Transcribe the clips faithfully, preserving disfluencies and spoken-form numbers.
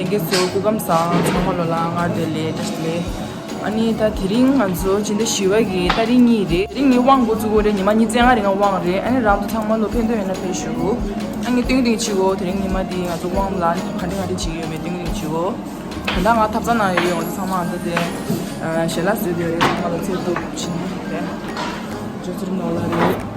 དགེ་ཚོ་སྐུ་ཁམས་བཟང་། ཚང་མ་ལོ་ལ་སྔར་དེ་ལས་བཀྲ་ཤིས་བདེ་ལེགས། ཨ་ནི་ད་དེ་རིང་ང་ཚོ་སྤྱི་ཟླ་བཞི་པ་གི་ཏ་རིག་གཉིས་རེད། དེ་རིང་ངའི་དབང་འགོ་བཙུགས་གོ་རེད། ཉི་མ་ཉི་ཤུ་རྩ་ལྔ་རིང་ང་དབང་རེད། ཨ་ནི་རང་དུ་ཚང་མ་ལོ་ཕན་ཐོགས་ཡོད་ན་ཕེབས་ཞུ། ཨ་ནི་ཏིང་ཏིང་བྱེད་གོ། དེ་རིང་ཉི་མ་འདི་ང་ཚོ་དབང་ལ་ཨ་ནི་ག་འདྲ་ག་འདྲ་བྱེད་ཀྱི་ཡོད་མེད་ཏིང་ཏིང་བྱེད་གོ། ད་ལྟ་ང་ཐབ་ཚང་ནང་ཡོད་ཡོང་ཚང་མ་ཨ་ད་དེ་ཞལ་ལག་བཟོས་དེ་རེད། ཚང་མ་ལ་ཚེ་སྟོབས་བྱིན་རེད། ཇོ་ཚུར་ནོར་ལ་རེད།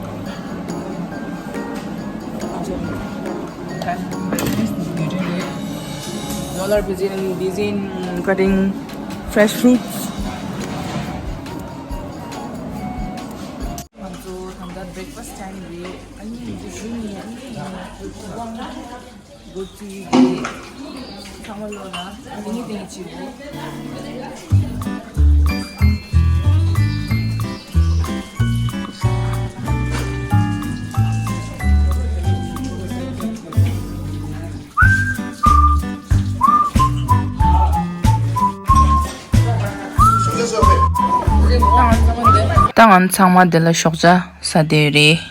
Dollar busy in, busy in cutting fresh fruits. ང་ཚོ་ད་ལྟ་breakfast time རེད། ཨ་ནི་ང་ཚོ་ཞུ་ནི་ཨ་ནི་ང་ཚོ་དབང་འགོ་བཙུགས་ཡི་གེ་ཚང་མ་ལོ་ན་ཨ་ནི་དེ་ཅི་བོ། ད་ང་ཚང་མ་འདི་ལ་ཞོགས་ཇ་ཟ་བསྡད་ཡོད་རེད།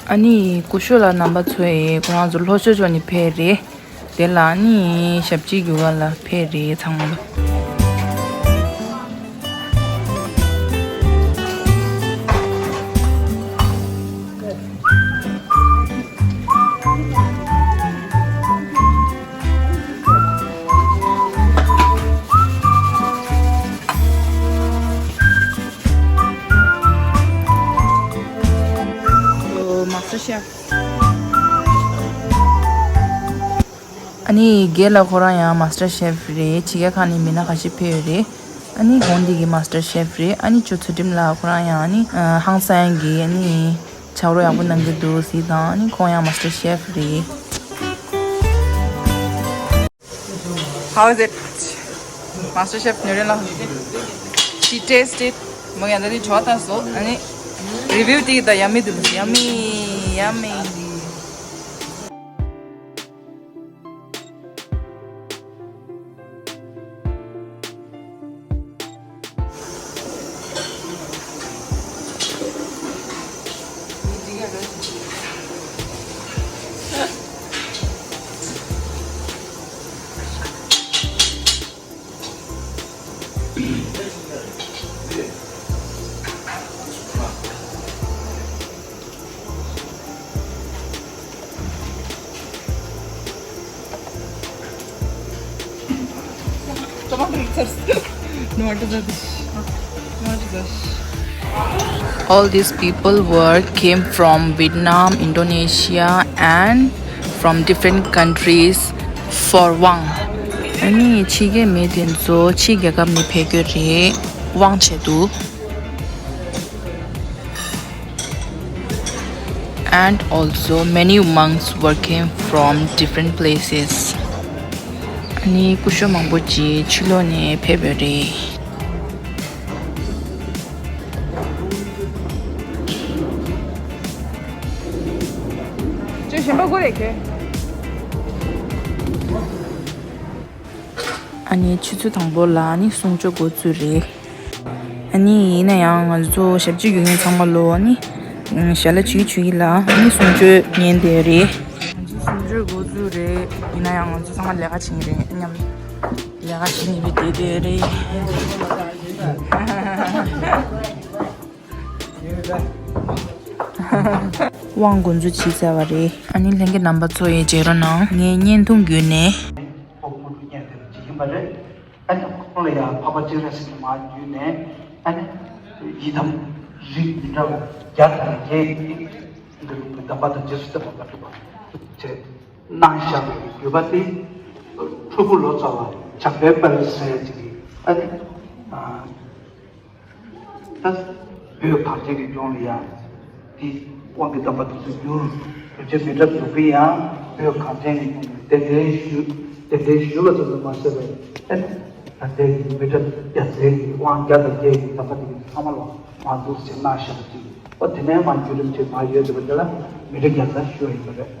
ཨ་ནི་སྐུ་ཞབས་ལགས་རྣམ་པ་ཚོ་ཡིས་ཁོ་རང་ཚོ་ལྷོ་ཕྱོགས་ཕྱོགས་ནས་ཕེབས་རེད། དེ་ལ་ཨ་ནི་ཞབས་ཕྱི་རྒྱུག་ག་ལ་ཕེབས་རེད་ཚང་མ་ལ། ཨ་ནི་རྒན་ལགས་ཁོ་རང་ཡང་མཱ་སི་ཊར་ཤེ་ཕི་རེད། ཕྱི་རྒྱལ་ཁག་ནས་མི་སྣ་ཁ་ཤས་ཕེབས་ཡོད་རེད། ཨ་ནི་ཧོང་ཏི་གི་མཱ་སི་ཊར་ཤེ་ཕི་རེད། ཨ་ནི་ཇོ་ཚུལ་ཁྲིམས་ལགས་ཁོ་རང་ཡང་ཨ་ནི་ཧང་སང་གི་ཨ་ནི་ཆབ་རོ་ཡག་པོ་གནང་གི་འདུག་ཟེར་དང་ཨ་ནི་ཁོང་ཡང་མཱ་སི་ཊར་ཤེ་ཕི་རེད། How is it? Master Chef Nurila. She tasted. 뭐 ཡང་ད་དེ་ཇོ་ད་སོ། ཨ་ནི་རི་བིའུ་དེ་ད་ཡ་མི་འདུག་ཡ་མི་ཡ་མི། All these people were came from Vietnam, Indonesia and from different countries for དབང་། ཨ་ནི་ཕྱི་རྒྱལ་མི་དེ་ཚོ་ཕྱི་རྒྱལ་ཁབ་ནས་ཕེབས་ཀྱི་རེད་དབང་ཆེད་དུ། And also many monks were came from different places. ཨ་ནི་སྐུ་ཞབས་མང་པོ་ཅིག་ཕྱི་ལོགས་ནས་ཕེབས་ཡོད་རེད། ཅོ་གཞན་པ་དགོས་རེད་ཁྱེད། ཨ་ནི་ཆུ་ཚོད་དང་པོ་ལ་ཨ་ནི་གསུང་ཆོས་འགོ་བཙུགས་རེད། ཨ་ནི་ཡིན་ན་ཡང་ང་ཚོ་ཞབས་ཕྱི་རྒྱུག་མཁན་ཚང་མ་ལོ་ཨ་ནི་ཞལ་ལག་མཆོད་ཀྱི་མཆོད་ཀྱི་ལ་ཨ་ནི་གསུང་ཆོས་ཉན་བསྡད་རེད། ང་ཚོ་གསུང་ཆོས་འགོ་བཙུགས་རེད། ཡིན་ན་ཡང་ང་ཚོ་ཚང་མ་ལས་ཀ་བྱེད་ཀྱི་རེད་མཉམ། ལས་ཀ་བྱེད་ནི་བི་བསྡད་བསྡད་རེད། དབང་འགོ་འཛུགས་བྱས་ཚར་བ་རེད། ཨ་ནི་ལྷན་རྒྱས་རྣམ་པ་ཚོ་ཡི་མཇལ་རོགས་གནང་། ངའི་བརྙན་ཐུང་བརྒྱུད་ནས། ཕོ་མོ་ཕྲུག་གཉིས་དེ་ལ་བྱེད་ཀྱིན་པ་རེད། ཨ་ནི་ཁོང་ལ་ཡང་འཕགས་པ་སྤྱན་རས་གཟིགས་ཀྱི་མར་བརྒྱུད་ནས་ཨ་ནི་ཡི་དམ་རིགས་མི་འདྲ་བ་བརྒྱ་དང་བརྒྱད་ཀྱི་འདི་རུ་གདམས་པ་དང་རྗེས་སུ་སྟོན་པ་མ་གྲུབ་པ་བྱས་གནང་བཞག་པའི་དགོས་པ་དེ་ཕྲུ་གུ་ལོ་ཙཱ་བ་བྱམས་པའི་དཔལ་ཟེར་ཡ་ཅིག་གིས་ཨ་ནི། ད་བོད་གངས་ཅན་གྱི་ལྗོངས་ལ་ཡང་དེ་དབང་གི་གདམས་པ་དེ་ཚོ་བསྒྱུར་རུ་ཆེན་མི་གྲབས་འཛུགས་པའི་ཡང་བོད་གངས་ཅན་གྱི་ལྗོངས་ལ་གདན་འདྲེན་ཞུ་གདན་འདྲེན་ཞུ་བ་ཙམ་དུ་མ་ཟད་པའི་ཨ་ནི་ད་ལྟའི་མི་གྲབས་རྒྱ་མཚོའི་དབང་བརྒྱ་དང་བརྒྱད་ཀྱི་གདམས་པ་དེ་ཚོ་ཚང་མ་ལ་མར་འདུག་སེ་གནང་བཞག་པ་ཅིག་ཨོ་དེ་ནས་མར་བརྒྱུད་རིམ་ཅིག་མར་ཡོད་འདུག་པ་དེ་ལ་མི་གྲབས་རྒྱ་མཚོ་ཞུ་བ་ཡིན་པ་རེད།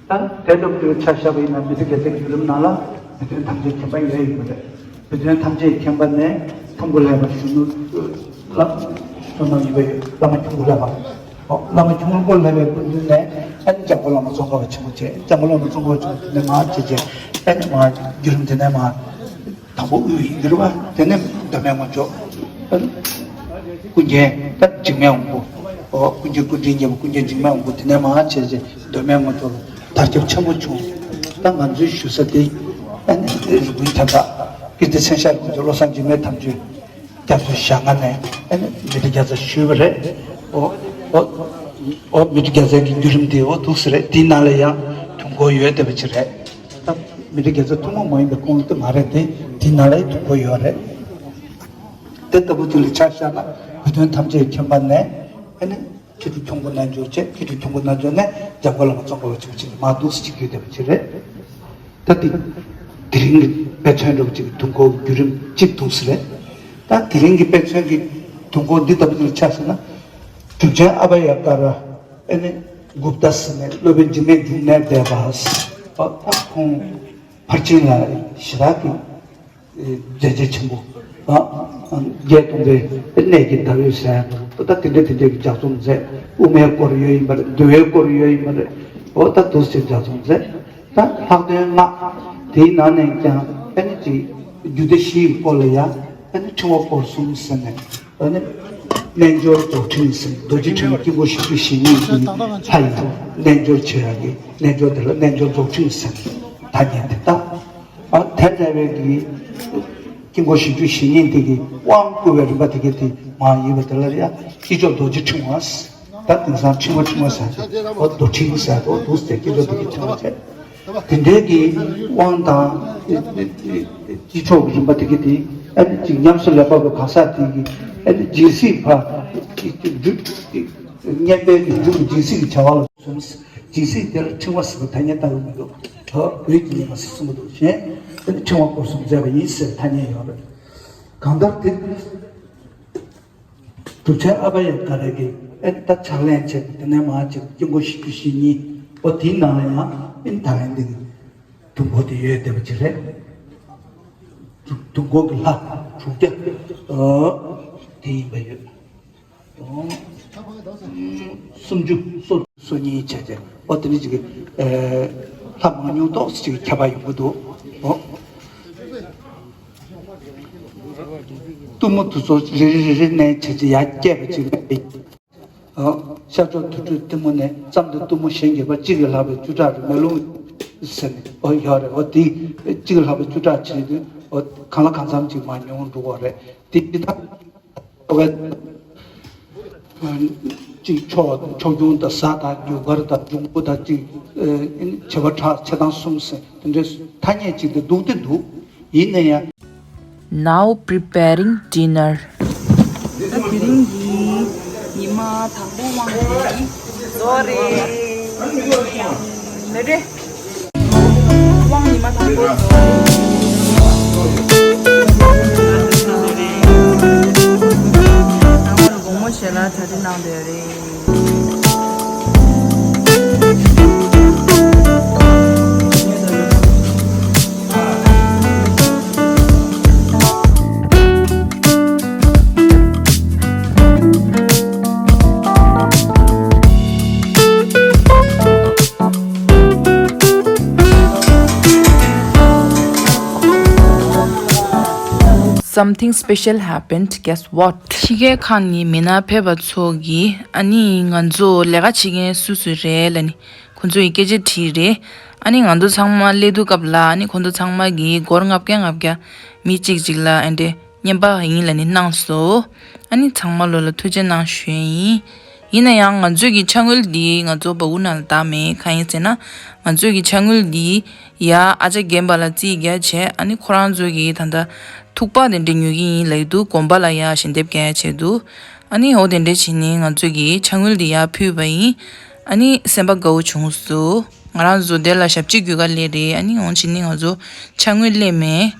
ད་དེ་ལྟ་བུའི་ཆ་བཞག་པ་ཡིན་ན་མི་གྲབས་རྒྱ་མཚོའི་བརྒྱུད་རིམ་ནང་ལ་ བོད་དོན་ཐམས་ཅད་མཁྱེན་པ་ཡོད་ཡིན་པ་རེད། བོད་དོན་ཐམས་ཅད་མཁྱེན་པ་ནས་ཁྱུང་པོ་ལྷ་པ་གཞོན་ནུ་བླ་བསོད་ནམས་ཡིན་པ་ཡོད། བླ་མ་ཁྱུང་པོ་ལྷ་པ། ཨོ། བླ་མ་ཁྱུང་པོ་ལྷ་པའི་སྐུ་མདུན་ནས་ཨ་ནི་འཇམ་མགོན་བླ་མ་ཙོང་ཁ་པ་ཆེན་པོ་བྱས། འཇམ་མགོན་བླ་མ་ཙོང་ཁ་པ་ཆེན་པོ་དེ་ནས་མར་བྱས་བྱས་ཨ་ནི་མར་བརྒྱུད་རིམ་དེ་ནས་མར། དང་པོ་དབུས་ཡིན་གྱི་རེད་བ། དེ་ནས་མདོ་སྨད་ངོས་ཕྱོགས། ཀུན་མཁྱེན་ད་འཇིགས་མེད་དབང་པོ། ཨོ། ཀུན་མཁྱེན་ཀུན་འདྲིས་མཉེས་པ་ཀུན་མཁྱེན་འཇིགས་མེད་དབང་པོ་དེ་ནས་མར་བྱས་རྗེས་མདོ་སྨད་ངོས་ཕྱོགས་ལ་དར་ཁྱབ་ཆེན་པོ་བྱུང་། ད་ང་ཚོའི་བཞུགས་ས་དེ་ཨ་ནི་རི་ཀོན་ཁྱབ་བདག་ཀིརྟི་མཚན་ཞབས་ཀྱི་བློ་བཟང་འཇིགས་མེད་དམ་ཆོས་རྒྱ་མཚོའི་ཞལ་སྔ་ནས་ཨ་ནི་མི་ཏྲ་རྒྱལ་མཚན་ཞུས་པ་རེད། ཨོ། ཨོ། ཨོ། མི་ཏྲ་རྒྱལ་མཚན་གྱི་བརྒྱུད་རིམ་དེ་འོ་འདུག་སེ་རེད། དེའི་ནང་ལ་ཡང་དུས་འཁོར་ཡོད་བསྡད་པ་ཅིག་རེད། ད་མི་ཏྲ་རྒྱལ་མཚན་ཐུན་མོང་མ་ཡིན་པའི་ཁོངས་དེ་མ་རེད་དེ། དེའི་ནང་ལ་ཡང་དུས་འཁོར་ཡོད་རེད། དེ་ལྟ་བུ་དེ་ལ་ཆ་བཞག་ན་བོད་དོན་ཐམས་ཅད་མཁྱེན་པ་ནས་ཨ་ནི་མཁས་གྲུབ་ཁྱུང་པོ་རྣལ་འབྱོར་བྱས། མཁས་གྲུབ་ཁྱུང་པོ་རྣལ་འབྱོར་ནས་འཇམ་མགོན་བླ་མ་ཙོང་ཁ་པ་ཆེན་པོ་ཅིག་མར་འདུག་སེ་ཅིག་བརྒྱུད་བསྡད་པ་ཅིག་རེད། ད་དེ་དེ་རིང་གི་དཔེ་མཚོན་འདྲ་བོ་ཅིག་གི་དུས་འཁོར་བརྒྱུད་རིམ་གཅིག་འདུག་སེ་རེད། ད་དེ་རིང་གི་དཔེ་མཚོན་གྱི་དུས་འཁོར་འདི་ལྟ་བུ་ཅིག་ལ་ཆ་བཞག་ན། གྲུབ་ཆེན་ཨ་བྷ་ཡ་ཀ་ར་ཨ་ནི་གུཔྟ་ཟེར་ནས་སློབ་དཔོན་འཇིགས་མེད་འབྱུང་གནས་སྦས་པ། ཨ། ད་ཁོང་ཕར་ཕྱིན་ལ་ཞེ་དྲག་གི་མཛད་རྗེས་ཆེན་པོ། ཨ། བརྒྱད་སྟོང་པའི་གནས་ཀྱི་ཟླ་འོད་ཟེར། ཨོ། ད་དེ་འདྲ་དེ་འདྲ་གི་ལྗགས་རྩོམ་མཛད། དབུ་མའི་སྐོར་ཡོད་ཡིན་པ་རེད། འདུལ་བའི་སྐོར་ཡོད་ཡིན་པ་རེད། ཨོ། ད་འདུག་སེ་ལྗགས་རྩོམ་མཛད། ད་ལྷག་དོན་ལྔ། དེའི་ནང་ནས་ཀྱང་ཨ་ནི་ཅིག་རྒྱུད་སྡེ་བཞི་ཡི་སྐོར་ལ་ཡང་ཨ་ནི་ཕྲེང་བ་སྐོར་གསུམ་ཟེར་ནས། ཨ་ནི་རྣལ་འབྱོར་རྫོགས་ཕྲེང་ཟེར། རྡོ་རྗེ་ཕྲེང་བ་དཀྱིལ་འཁོར་བཞི་བཅུ་ཞེ་གཉིས་ཀྱི་ལྷ་ཡི་རྣལ་འབྱོར་བྱེད་ཡག་གི་རྣལ་འབྱོར་དེ་ལ་རྣལ་འབྱོར་རྫོགས་ཕྲེང་ཟེར། ཐ་སྙད་དེ་ལྟ། ཨ། དེ་འདྲ་བའི་གི་དཀྱིལ་འཁོར་བཞི་བཅུ་ཞེ་གཉིས་དེ་གི་དབང་བསྐུར་བའི་རིམ་པ་དེ་གི་དེ་མར་ཡོད་པ་དེ་ལ་ཡང་དཀྱིལ་ཆོག་རྡོ་རྗེ་ཕྲེང་བ། ད་དེང་སང་ཕྲེང་བ་ཕྲེང་བ་ཟེར་ཏེ། ཨོ། རྡོ་ཕྲེང་ཟེར་ཏེ། ཨོ། འདུག་སེ་དཀྱིལ་ཆོག་དེ་གི་ཕྲེང་བ་བྱས། དེ་འདྲའི་གི་དབང་དང་དཀྱིལ་ཆོག་གི་རིམ་པ་དེ་གི་དེ་ཨ་ནི་ཅིག་ཉམས་སུ་ལེན་པ་གི་གང་ཟག་དེ་གི་ཨ་ནི་སྦྱིན་སྲེག་ཕར་ཅིག་ཅིག་སྒྲུབ་ཅིག་བསྙེན་པའི་གི་སྒྲུབ་སྦྱིན་སྲེག་གི་བྱ་བ་ལ་གསུམ། སྦྱིན་སྲེག་དེ་ལ་ཕྲེང་བ་ཟེར་བའི་ཐ་སྙད་བཏགས་ཡོད་མི་འདུག་ད་བོད་ཀྱི་མི་མ་ཟེར་གསུངས་པ་འདུག་གཞན་ཨ་ནི་ཕྲེང་བ་སྐོར་གསུམ་མཛད་པ་ཡིན་ཟེར་བའི་ཐ་སྙད་ཡོད་རེད། གང་ལྟར་དེ། གྲུབ་ཆེན་ཨ་བྷ་ཡ་ཀ་ར་གིས་ཨེ་ད་ཕྱག་ལེན་བྱས། དེ་ནས་མར་བྱས་དཀྱིལ་འཁོར་བཞི་བཅུ་ཞེ་གཉིས། ཨོ། དེའི་ནང་ལ་ཡང་ཨེ་ད་ལན་འདི་གི་དུས་འཁོར་དེ་ཡོད་བསྡད་པ་ཅིག་རེད། དུས་འཁོར་གྱི་ལྷ་དྲུག་བརྒྱ། ཨོ། དེ་ཡིན་པ་ཡོད། ཨོ། སུམ་ཅུ་སོ་སོ་གཉིས་བྱས་བྱས། ཨོ། དེ་འདྲ་ཅིག་གི་ལྷ་མང་ཉུང་ཏོག་ཙམ་ཅིག་ཁྱད་པར་ཡོང་གི་འདུག། ཨོ། གཏུམ་མོ་དེ་ཚོ་རེ་རེ་རེ་རེ་ནས་བྱས་བྱས་ཡར་བསྐྱེད་པ་ཅིག་མེད་པས། ཨོ། ཤར་ཕྱོགས་དུར་ཁྲོད་གཏུམ་མོ་ནས་བརྩམས་ཏེ་གཏུམ་མོ་གཞན་རྒྱས་པ་གཅིག་གིས་ལྷག་པའི་བཅུ་ཕྲག་རེ་མེ་ལོང་ཟེར་ནས། ཨོ། ཡོད་རེད། ཨོ། དེ་གཅིག་གིས་ལྷག་པའི་བཅུ་ཕྲག་བྱས་དུས། ཨོ། གང་ལ་གང་འཚམ་ཅིག་མར་ཉུང་འགྲོ་གི་རེད། དེ་ཇི་ལྟར་ཨོ་ཝེ་ཅིག་ཕྱོགས་ཕྱོགས་སྐྱོང་དང་གཟའ་དང་རྒྱུ་སྐར་དང་འབྱུང་པོ་དང་ཅིག་ཨེ་བྱེ་བ་ཕྲག་ཕྱེད་དང་གསུམ་ཟེར་དེ་འདྲའི་ཐ་སྙད་ཅིག་དེ་འདུག་སྟེ་འདུག། ཡིན་ན་ཡང་། Now preparing dinner. ད་དེ་རིང་གི་ཉི་མ་དང་པོ་དབང་གི་རྫོགས་རེད། ལེ་རེ། དབང་ཉི་མ་དང་པོ་རྫོགས་རེད། དང་པོ་ལ་དགོང་མོ་ཞལ་ལག་གྲ་སྒྲིག་གནང་བསྡད་རེད། Something special happened. Guess what? ཕྱི་རྒྱལ་ཁག་ནས་མི་སྣ་ཕེབས་པ་ཚོ་གིས་ཨ་ནི་ང་ཚོ་ལས་ཀ་བྱེད་མཁན་སུ་སུ་རེད་ལབ་ནས་ཁོང་ཚོ་ཡི་སྐད་ཆ་དྲིས་རེད། ཨ་ནི་ང་ཚོ་ཚང་མ་སླེབས་དུས་སྐབས་ལ་ཨ་ནི་ཁོང་ཚོ་ཚང་མ་གིས་སྒོར་ལྔ་བརྒྱ་ལྔ་བརྒྱ་མི་གཅིག་གཅིག་ལ་ཨ་འདྲས་རྔན་པ་ཡིན་ལབ་ནས་གནང་སོང་། ཨ་ནི་ཚང་མ་ལོ་ལ་ཐུགས་རྗེ་གནང་ཞུ་ཡས་ཡིན། ཡིན་ན་ཡང་ང་ཚོས་ཀྱི་ཕྱག་དངུལ་འདི་ང་ཚོ་བ་གུ་ནང་ལ་བཏང་མེད། གང་ཡིན་ཟེར་ན་ང་ཚོས་ཀྱི་ཕྱག་དངུལ་འདི་ཡ་ཨ་ཅག་རྒན་པ་ལ་རྩིས་རྒྱག་བྱས། ཨ་ནི་ཁོ་རང་ཚོ་གིས་ད་ལྟ་ཐུག་པ་དེ་འདྲ་ཉོ་གི་ཡིན་ལབ་ཀྱི་འདུག། དགོན་པ་ལ་ཡ་ཞལ་འདེབས་རྒྱག་ཡ་བྱས་འདུག། ཨ་ནི་འོ་དེ་འདྲ་བྱས་ནས་ང་ཚོས་ཀྱི་ཕྱག་དངུལ་འདི་ཡ་ཕུལ་བ་ཡིན། ཨ་ནི་སེམས་པ་དགའ་བོ་བྱུང་སོང་། ང་རང་ཚོ་དེ་ལ་ཞབས་ཕྱི་དགོས་ག་ལས་རེད། ཨ་ནི་འོ་བྱས་ནས་ང་ཚོ་ཕྱག་དངུལ་སླེབས་མེད།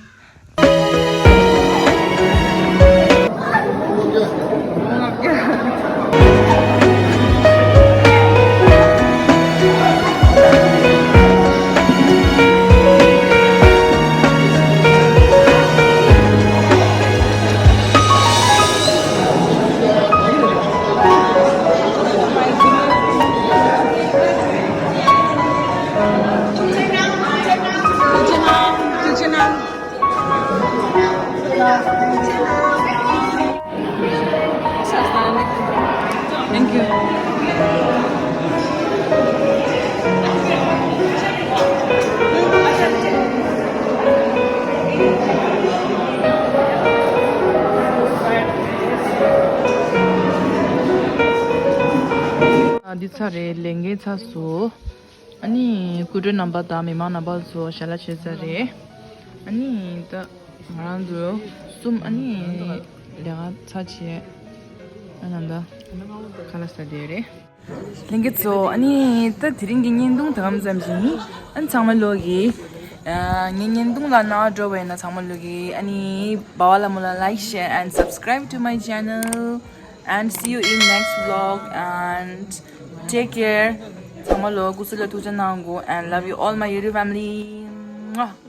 ཚར་རེད། ལས་འགན་ཚར་སོང་། ཨ་ནི་སྐུ་མགྲོན་རྣམ་པ་དང་མི་མང་རྣམ་པ་ཚོ་ཞལ་ལག་མཆོད་ཚར་རེད། ཨ་ནི་ད་ང་རང་ཚོ་གསུམ། ཨ་ནི་ལས་ཀ་ཚར་བྱས། ཨ་ནི་ད་ཁ་ལག་ཟ་བསྡད་རེད། ལྷན་རྒྱས་ཚོ། ཨ་ནི་ད་དེ་རིང་གི་བརྙན་ཐུང་ད་ག་ཙམ་ཞིག་ཡིན། ཨ་ནི་ཚང་མ་ལོག་གིས་ཨ་ངའི་བརྙན་ཐུང་ལ་རྣ་བ་འགྲོ་བ་ཡིན་ན་ཚང་མ་ལོག་གིས་ཨ་ནི་འབའ་བ་ལྷ་མོ་ལ་like, share and subscribe to my channel and see you in next vlog and take care. ཚང་མ་ལོག་སྐུ་གཟུགས་ལ་ཐུགས་ཅག་གནང་དགོས། And love you all, my YouTube family.